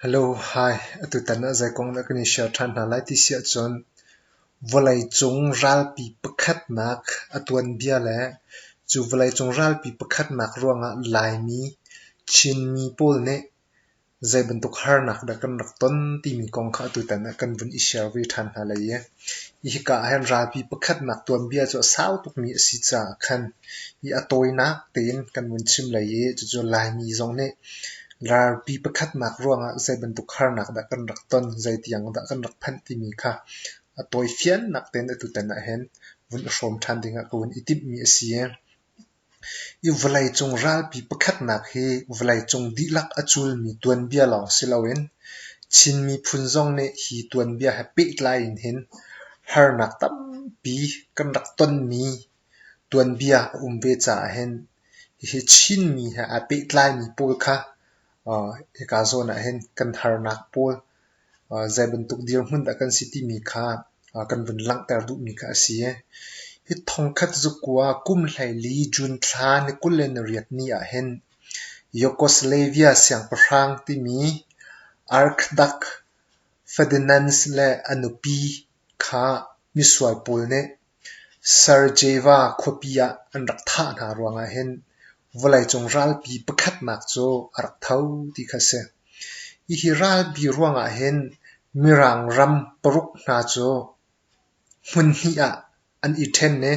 Hello, hi. Atutan ah zei kong dah kan i share ṭhan hna lai ti si ahcun vawleicung ralpi pakhatnak a tuanbia le cu vawleicung ralpi pakhatnak ruangah Laimi, Chinmi pawl nih zei bantuk harnak dah kan rak ton timi kong kha atutan ah kan vun i share ve ṭhan hna lai i hika ahhin ralpi pakhatnak tuanbia cu a sau tukmi a si caah khan hi a tawinak tein kan vun chim lai i cucu Laimi zong nih Ralpi pakhatnak ruangah zei bantuk harnak dah kan rak ton, zeitiang dah kan rak phanh timi kha a tawifiannak tein atutan ahhin vun i hrawm ṭhan dingah ka vun i timhmi a si. Hi vawleicung ralpi pakhatnak hi vawleicung dihlak a culmi tuanbia lawng si loin Chin miphun zong nih hi tuanbia he pehtlai in hin harnak tampi kan rak tonmi tuanbia a um ve caah hin hihi Chinmi he aa pehtlaimi pawl kha hika zawn ah hin kan harnak pawl zei bantuk dirhmun dah kan si timi kha kan vun langhter duhmi kha a si. Hi thongkhat zukua kum 14 June thla ni 28 ni ah hin Yugoslavia siangpahrang timi Archduke Ferdinand le a nupi kha misual pawl nih Sarajevo khuapi ah an rak thah hna ruangah hin vawleicung ralpi pakhatnak cu a rak tho ti kha a si. Hihi ralpi ruangah hin Mirang ram paruk hna cu hmun hnih ah an i ṭhen i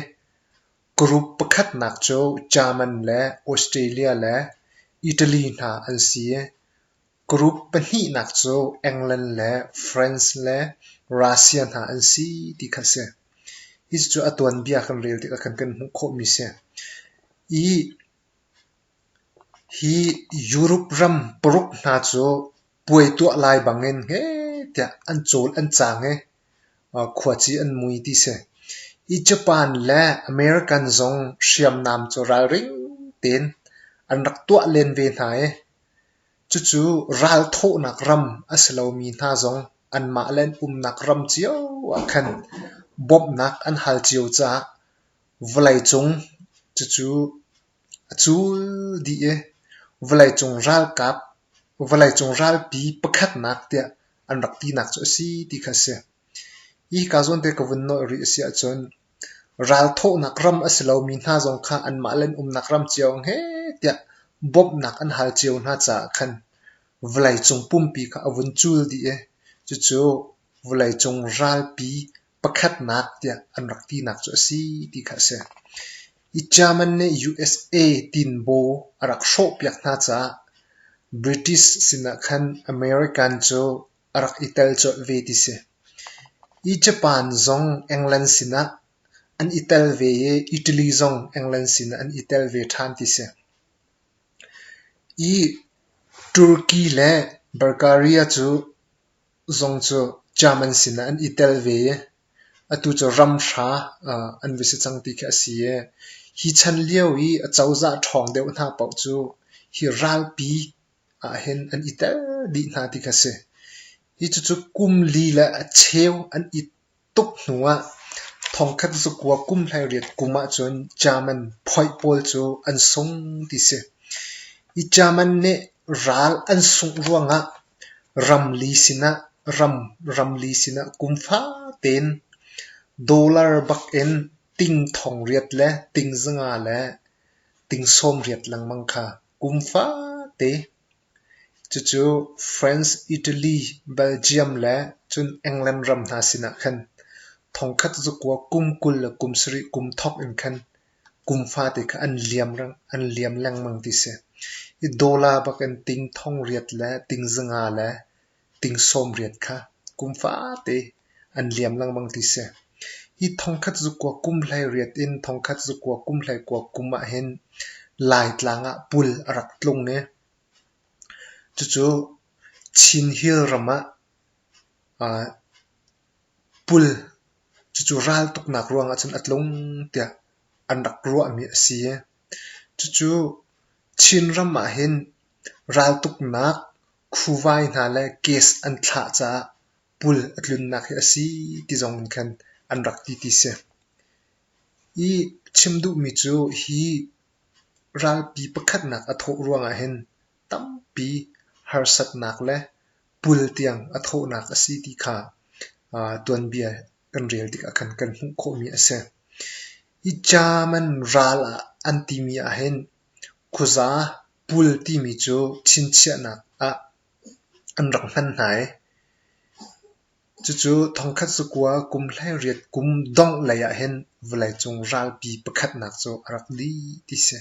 group pakhatnak cu German le Australia le Italy hna an si i Group pahnihnak cu England le France le Russia hna an si ti kha a si. Hi cucu a tuanbia kan rel tikah khan kan hmuh khawhmi a si. I hi Europe ram paruk hna cu puai tuah lai bangin heh tiah an cawl an caang i khuaci an mui ti si. I Japan le American zong hriamnam cu ralring tein an rak tuah len ve hna i Cucu ralthawhnak ram a si lomi hna zong anmah le an umnak ram cio ah khan bawmhnak an hal cio caah vawleicung cucu a cul dih i vawleicung ralkap, vawleicung ralpi pakhatnak tiah an rak tinak cu a si ti kha a si. Hika zawn te ka vun nolh rih a si ahcun Ralthawhnak ram a si lomi hna zong kha anmah le an umnak ram cio heh tiah bawmhnak an hal cio hna caah khan vawleicung pumpi kha a vun cul dih i cucu vawleicung ralpi pakhatnak tiah an rak tinak cu a si ti kha a si. Hi German nih USA tinbaw a rak hrawhpiak hna caah British sinah khan American cu a rak i tel colh ve ti si. Hi Japan zong England sinah an i tel ve i Italy zong England sinah an i tel ve ṭhan ti si. I Turkey le Bulgaria cu zong cu German sinah an i tel ve i atu cu ramhra an va si cang ti khi a si i hi chan lio i acozah ṭhawng deuh hna paoh cu hi ralpi ahhin an i tel dih hna ti kha a si. Hi cucu kum li le a cheu an i tuk hnu ah thongkhat zakua kum 18 kum ahcun German phoih pawl cu an sung ti si. Hi German nih ral an sungh ruangah ramli sinah ram ramli sinah kum fate in dollar bak in ting thong riat le ting zanga le ting sawm riat lengmang kha Kum fate cucu France, Italy, Belgium le cun England ram hna sinah khan thongkhat zakua kum 20 le kum sarih kum thawk in khan kum fate kha an liam an liam lengmang ti si. Hi dollar bak in ting thong riat le ting zanga le ting sawm riat kha kum fate an liam lengmang ti si. Hi thongkhat zukua kum 18 in thongkhat zukua kum 19 kum ahhin Laitlang ah pul a rak tlung i cucu Chin Hill ram ah pul cucu raltuknak ruangah cun a tlung tiah an rak ruahmi a si. Cucu Chinram ahhin raltuknak Khuvai hna le case an thlah caah pul a tlunnak hi a si ti zong in khan an rak ti ti si. Hi chim duhmi cu hi ralpi pakhatnak a thawh ruangah hin tampi harsatnak le Pul tiang a thawhnak a si ti kha tuanbia kan rel tikah khan kan hmuh khawhmi a si. Hi German ral ah an timi ahhin khuaza pul timi cu chinchiahnak ah an rak hman hna i cucu thongkhat zakua kum 18 kum dongh lei ahhin vawleicung ralpi pakhatnak cu a rak dih ti si.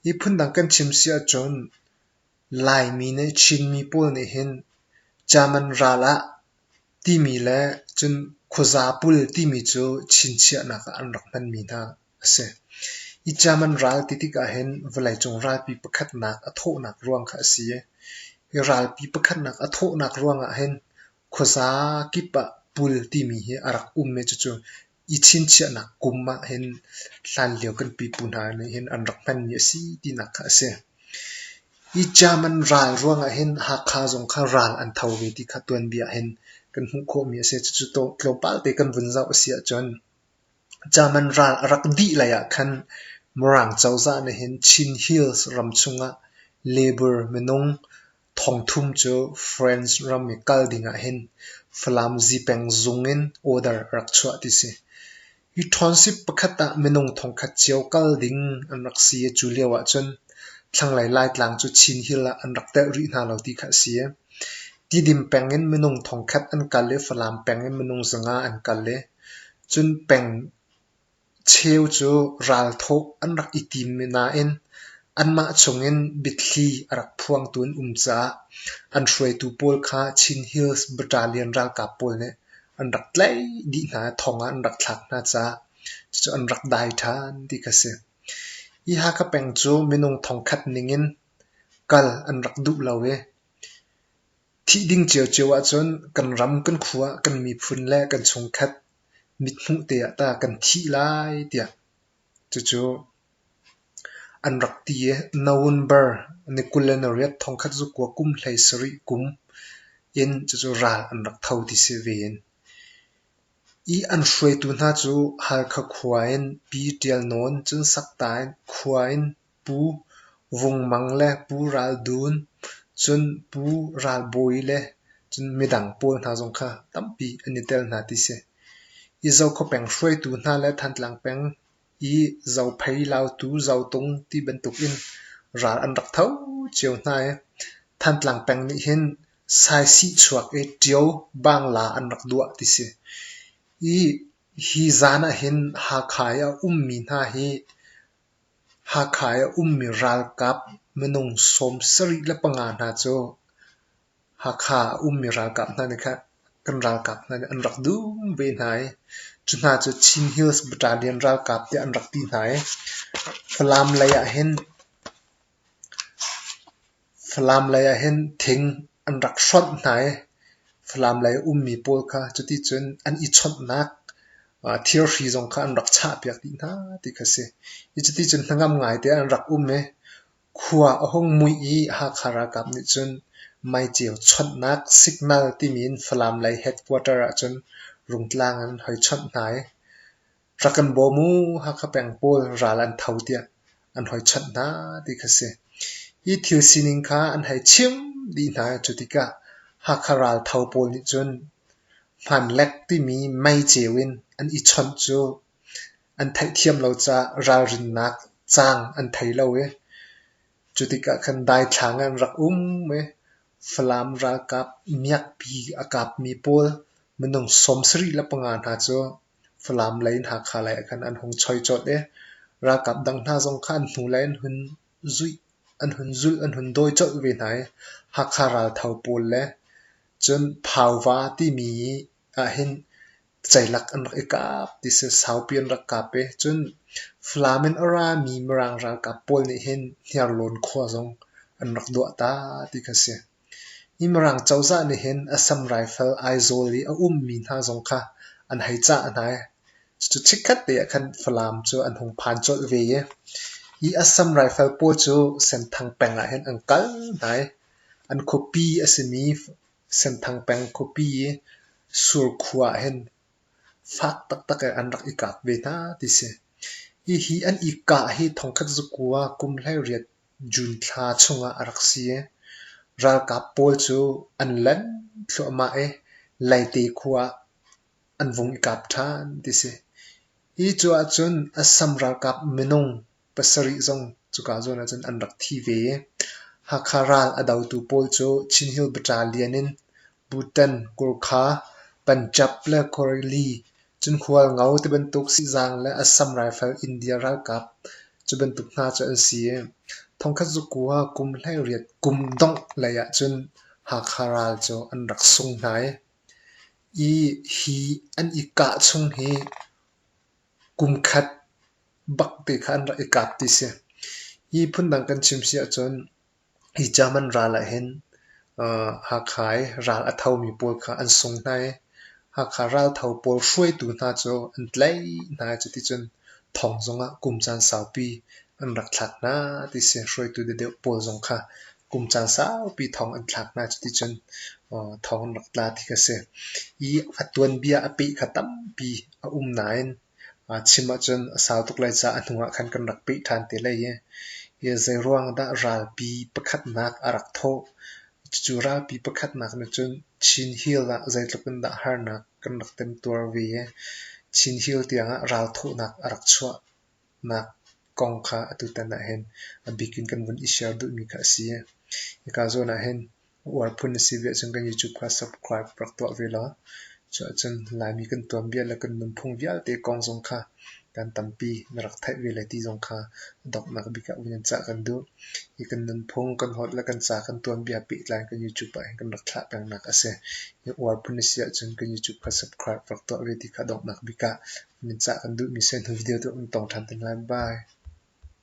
Hi phundang kan chim si ahcun Laimi nih Chinmi pawl nih hin German ral ah timi le cun khuaza pul timi cu chinchiahnak ah an rak hmanmi hna a si. Hi German ral ti tikah hin vawleicung ralpi pakhatnak a thawhnak ruang kha a si i hi ralpi pakhatnak a thawhnak ruangah hin khuaza kip ah pul timi hi a rak um i cucu i chinchiahnak kum ah hin hlanlio kan pipu hna nih hin an rak hmanmi a si tinak kha a si. Hi German ral ruangah hin Hakha zong kha ral an tho ve ti kha tuanbia ah hin kan hmuh khawhmi a si. Cucu tlawmpal te kan vun zoh a si ahcun German ral a rak dih lei ah khan Mirang cozah nih hin Chin Hills ram chungah labor minung thongthum cu France ram i kal ding ah hin Falam zipeng zung in order a rak chuah ti si. Hi township pakhat ah minung thongkhat cio kal ding an rak si i cu lio ahcun thlanglei Laitlang cu Chin Hill ah an rak telh rih hna lo ti kha a si. Tidim peng in minung thongkhat an kal i Falam peng in minung 500 an kal i cun peng Cheu cu ralthawh an rak i tim nain anmah chungin biathli a rak phuangtu an um caah an hruaitu pawl kha Chin Hills Battalion ralkap pawl nih an rak tlaih dih hna i thong ah an rak thlak hna caah cucu an rak dai ṭhan ti kha si. Hi Hakha peng cu minung thongkhat ningin kal an rak duh lo i thih ding ciocio ahcun kan ram kan khua kan miphun le kan chungkhat mithmuh te ah ta kan thih lai tiah cucu an rak ti i November ni 28 thongkhat zukua kum 17 kum in cucu ral an rak tho ti si ve in. I an hruaitu hna cu Halkha khua in Pi Ṭial Nawn, cun Sakta khua in Pu Vung Mang le Pu Ral Dun, cun Pu Ral Bawi le cun midang pawl hna zong kha tampi an i tel hna ti si. Hi Zokhua peng hruaitu hna le Thantlang peng i Zophei, Lautu, Zotung ti bantuk in ral an rak tho cio hna i Thantlang peng nih hin Saisih chuak i Ṭio Bangla an rak duah ti si. Hi hi zan ah hin Hakha i a ummi hna hi Hakha i a ummi ralkap minung 75 hna cu Hakha a ummi ralkap hna nih khan kan ralkap hna nih an rak dum ve hna i cu hna cu Chin Hills Battalion ralkap tiah an rak ti hna i Falam lei ah hin Falam lei ah hin thing an rak hronh hna i Falam lei a ummi pawl kha cuticun an i chawnhnak thirhri zong kha an rak chahpiak dih hna ti kha a si. Hi cuticun hnangam ngaite an rak um i khua a hung muih i Hakha ralkap nih cun meiceu chawnhnak signal timi in Falam lei headquarter ahcun Rungtlang in an hoi chawnh hna i Rak kan bawm u, Hakha peng pawl ral an tho tiah an hoi chawnh hna ti kha si. Hi thil sining kha an hei chim dih hna i cu tikah Hakha raltho pawl nih cun hmanlek timi meiceu in an i chawnh cu an theihthiam lo caah ralrinnak caang an thei lo i cu tikah khan daithlang ah an rak um i Falam ralkap miakpi a kapmi pawl minung 75 hna cu Falam lei in Hakha lei ah khan an hung choi colh i ralkap dang hna zong kha an hnulei an hun zuih, an hun zulh, an hun dawi colh ve hna i Hakha raltho pawl le cun Phauva timi ahhin ceilak an rak i kap ti si, saupi an rak kap i cun Falam in a rami Mirang ralkap pawl nih hin Hniarlawn khua zong an rak duah ta ti kha si. Hi Mirang cozah nih hin Assam Rifle Aizawl i a ummi hna zong kha an hei cah hna i cucu chikkhat te ah khan Falam cu an hung phan colh ve i hi Assam Rifle pawl cu Senthang peng ah hin an kal hna i an khuapi a simi Senthang peng khuapi i Surkhua ah hin fak taktak in an rak i kap ve hna ti si. Hihi an i kah hi thongkhat zakua kum 18 June thla chungah a rak si i. Ralkap pawl cu an lan thluahmah i Leite khua ah an vung i kap ṭhan ti si. Hi cu ahcun Assam ralkap minung pasarih zong cuka zawn ahcun an rak thi ve i Hakha ral a dotu pawl cu Chin Hill Battalion in Bhutan, Gurkha, Punjab le Kawrili cun Hualngo tibantuk Sihzang le Assam Rifle India ralkap cu bantuk hna cu an si i thongkhat zukua kum 18 kum dongh lei ahcun Hakha ral cu an rak sung hna i hi an i kah chung hi kum khat bak te kha an rak i kap ti si. Hi phundang kan chim si ahcun hi German ral ahhin Hakha i ral a thomi pawl kha an sung hna i Hakha raltho pawl hruaitu hna cu an tlaih hna i cuticun thong zongah kum caan saupi an rak thlak hna ti si. Hruaitu deuhdeuh pawl zong kha kum caan saupi thong an thlak hna cuticun thong an rak tla ti kha si. Hi a tuanbia a peh kha tampi a um nain chim ahcun a sau tuk lai caah a hnu ah khan kan rak peh ṭhan te lai i zeiruang dah ralpi pakhatnak a rak thawh. Cucu ralpi pakhatnak nih cun Chin Hill ah zeitluk in dah harnak kan rak temtuar ve i Chin Hill tiangah ralthawhnak a rak chuahnak kong kha atutan ahhin a bik in kan vun i share duhmi kha a si. Hika zawn ahhin Uar phun na si ve ahcun kan YouTube kha subscribe rak tuah ve law cuahcun Laimi kan tuanbia le kan nunphung vialte kong zong kha kan tampi na rak theih ve lai ti zong kha donghnak bik ah vun in cah kan duh. Hi kan nunphung, kan holh le kan ca kan tuanbia pehtlai kan YouTube ah hin kan rak thlah pengnak a si. Hi uar phun na si ahcun kan YouTube kha subscribe rak tuah ve ti kha donghnak bik ah vun in cah kan duhmi si. Hnu video tu kan tong ṭhan te lai. Bye.